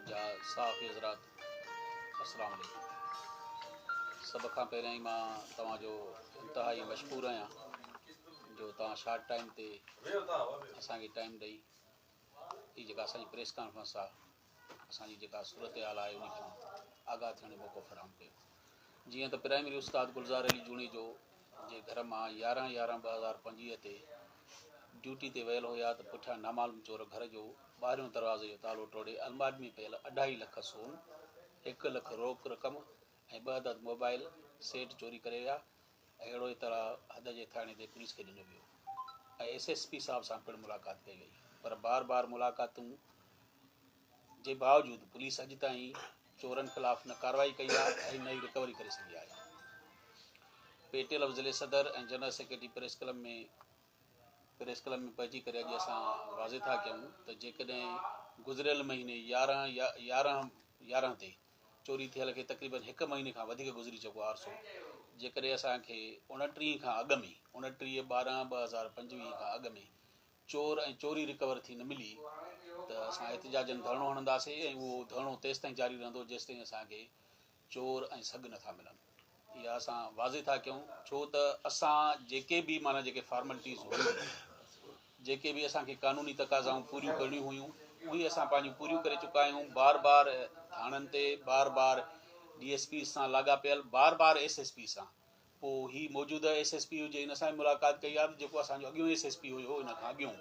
جا صحافي حضرات السلام عليڪم سڀ کان پهريائين مان توهان جو انتهائي مشڪور آهيان جو توهان شارٽ ٽائيم تي اسان کي ٽائيم ڏئي هي جيڪا اسان جي پريس ڪانفرنس آهي اسان جي جيڪا صورتحال آهي ان کان آگاهه ٿيڻ جو موقعو فراهم ڪيو. جيئن ته پرائمري استاد گلزار علي جوڻيجو جي گهر مان 11 11 2025 تي ڊيوٽي تي ويل هيا ته پٺيان نامعلوم چور گهر جو ٻاهريون دروازي جو تالو ٽوڙي الماڙي ۾ پيل اڍائي لک سون، هڪ لک روڪ رقم ۽ ٻه عدد موبائل سيٽ چوري ڪري ويا ۽ اهڙو اطلاع حد جي ٿاڻي تي پوليس کي ڏنو ويو ۽ ايس ايس پي صاحب سان پڻ ملاقات ڪئي وئي پر بار بار ملاقاتون جي باوجود پوليس اڄ تائين چورن خلاف نه ڪارروائي ڪئي آهي ۽ نه ئي رڪوري ڪري سگهي آهي. پي ٽي ايل ضلعي صدر ۽ general secretary press club ۾ press club ۾ پهچي ڪري اڄ اسان واضح ٿا ڪيون ته جيڪڏهن گذريل مهيني 11 11 11 تي چوري ٿيل کي تقريبن هڪ مهيني کان وڌيڪ گذري چڪو آهي عرصو جيڪڏهن اسان کي 29 کان اڳ ۾ 29 12 2025 کان اڳ ۾ چور ۽ چوري رڪور ٿي نه ملي ته اسان احتجاجن ڌرڻو هڻنداسين ۽ اهو ڌرڻو تيستائين جاري رهندو جيستائين اسان کي چور ۽ سڳ نه ٿا ملن. اها اسان واضح ٿا ڪيون ڇو ته اسان جيڪي به معنيٰ جيڪي فارملٽيز هيون جيڪي به اسان کي قانوني تقاضائون پوريون ڪرڻيون هيون اهي اسان پنهنجون پوريون ڪري چڪا آهيون بار بار ٿاڻن تي بار بار ڊي ايس پي سان لاڳاپيل بار بار ايس ايس پي سان پوء هي موجوده ايس ايس پي هجي ان سان به ملاقات ڪئي آهي ته جيڪو اسان جو اڳيون ايس ايس پي هيو ان کان اڳيون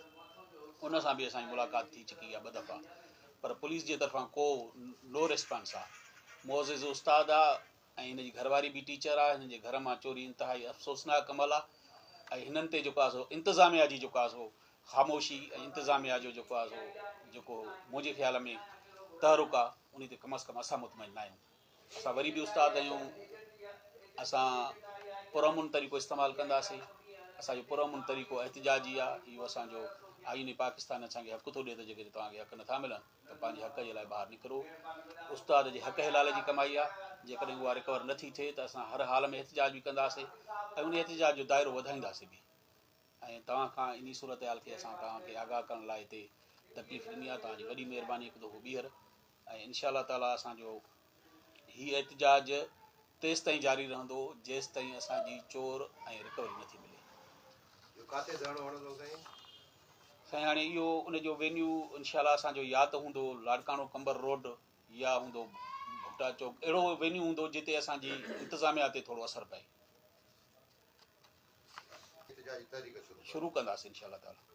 ان سان به اسان جي ملاقات ٿي چڪي آهي ٻه دفعا پر پوليس جي طرفان ڪو نو ريسپانس آهي معزز استاد آهي ۽ هن جي گهر واري به ٽيچر آهي هنن جي گهر مان چوري انتهائي افسوسناڪ عمل آهي ۽ هنن تي جيڪو آهي سو انتظاميا جي جيڪو آهي سو خاموشي ۽ انتظاميا جو جيڪو آهي سو جيڪو منهنجي خيال ۾ تحرڪ آهي ان تي ڪم از ڪم اسان مطمئن نه آهيون اسان وري به استاد آهيون اسان پرامن طريقو استعمال ڪنداسين اسان جو پرامن طريقو احتجاجي آهي اهو اسان جو آئين پاڪستان اسان کي حق ٿو ڏئي ته جيڪڏهن توهان کي حق نٿا ملن ته پنهنجي حق جي لاء ٻاهر نڪرو استاد جي حق حلال جي ڪمائي آهي جيڪڏهن اها رڪور نٿي ٿئي ته اسان هر حال ۾ احتجاج به ڪنداسين ۽ ان احتجاج جو دائرو وڌائينداسين به ۽ توهان کان انهي صورتحال کي اسان توهان کي آگاهه ڪرڻ لاء هتي تڪليف ڏني آهي توهان جي وڏي مهرباني هڪ دفعو ٻيهر ۽ انشاء الله تعالي اسان جو هي احتجاج تيستائين جاري رهندو جيستائين اسان جي چور ۽ رڪوري نٿي ملي. اهو ڪاٿي ڌرڻو هڻندو سائين؟ سائين هاڻي اهو ان جو وينيو انشاء الله اسان جو يا ته هوندو لاڙڪاڻو قمبر روڊ يا هوندو ڀٽا چوڪ اهڙو وينيو هوندو جتي اسان جي انتظاميا تي ٿورو اثر پئي. احتجاجي تحريڪ شروع ڪنداسين انشاء الله تعالي.